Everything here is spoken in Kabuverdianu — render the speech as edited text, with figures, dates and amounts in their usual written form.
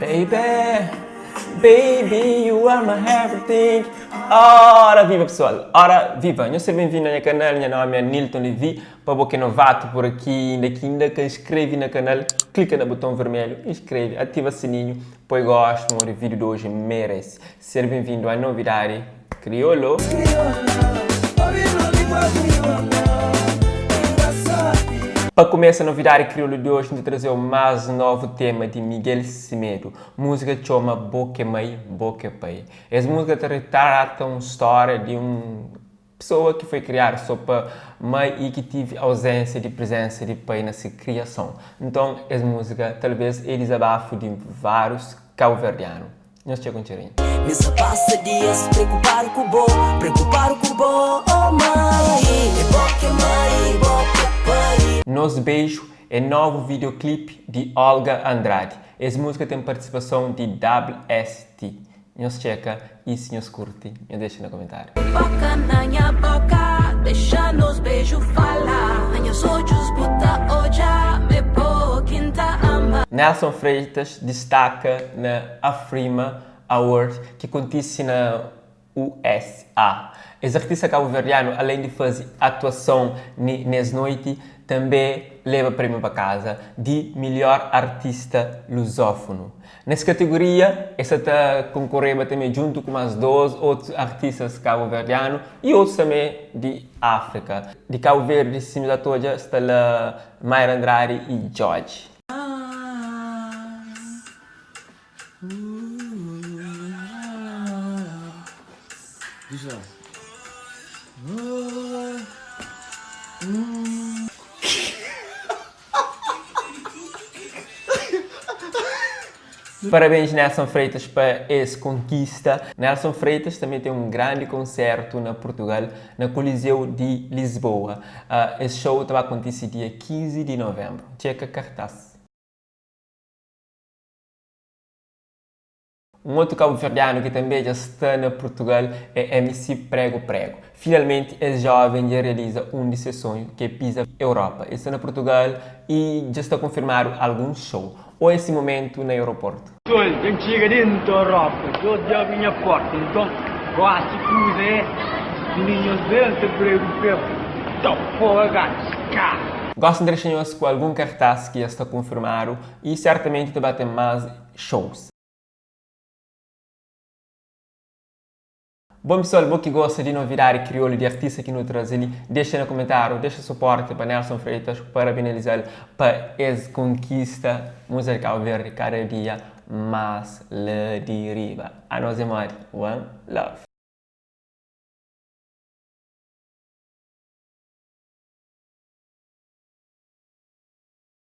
Baby, baby, you are my everything. Ora viva pessoal, ora viva. Nhos ser benvindu na nha kanal, nha nomi é Nilton Levy. Pa bo ki é novatu por aki inda ki inda ka inskreve na kanal, klika na buton vermelhu, inskreve, ativa sininhu, poi gostu modi vídeo di oji merese. Ser benvindu a novidadi kriolu. Pa kumesa novidadi kriolu di oji, N ta traze-u más novu tema di Miguel Semedo. Múzika txoma Bo K'é Mai, Bo K'é Pai. Es múzika ta ritrata un stória di un Pesoa ki foi kriadu so pa mai i ki tivi auzénsia di prizénsa di pai na se kriason. Nton, es múzika talvês é dizabafu di várius kauverdianu. Nhos txeka un txerinhu. Mi sa pasa dias preokupadu ku bo, preokupadu ku bo, oh mai. É bo ki é mai, bo ki é pai. Nos Beijo é novu videoclip di Olga Andrade. Es múzika ten partisipason di WST. Nhos txeka y si nhos kurti nhos dexa na komentariu. Boka na nha boka, dexa nos beju fala Na nhas odjus bu ta odja m'é bo ki N ta ama. Nelson Freitas distaka na Afrima Award ki kontise na USA. Es artista kabuverdianu alén di faze atuason nes noiti, tanbe leba prémiu pa kaza di milhor artista luzófonu. Nes kategoria, es sa ta konkoreba tanbe djuntu ku más 2 otus artistas kabuverdianu y otus tanbe di Áfrika. Di Kabu Verdi, sima ta odja, sta la Mayra Andrade y Djodje. Parabéns Nelson Freitas pa es konkista. Nelson Freitas tanbe ten un grandi konsertu na Purtugal, na Coliseu di Lisboa. Es show ta ba kontise dia 15 di Novenbru. Txeka kartaz. Un otu kabuverdianu ki tanbe dja sta na Purtugal é MC Prego Prego. Finalmenti es joven dja realiza un di se sonhu ki é piza Europa. El sta na Purtugal y dja sta konfirmadu alguns show. Oia si momentu na aeroportu. Sol dja N txiga dentu Europa Deus dja abri nha porta Nton gosi kuza é Minin nhos ben se pregu pregu Tau fora gatus Ka. Gosi N ta dexa nhos ku algun kartaz ki dja sta konfirmadu y sertamenti ta ba ten más shows. Bon pessoal, bo ki gosta di novidadi kriolu di artista ki nu traze li, dexa na komentariu, dexa suporti pa Nelson Freitas, parabenalizal pa es konkista múzika di Cabo Verde kada dia más la di riba. Anos é modi, one love.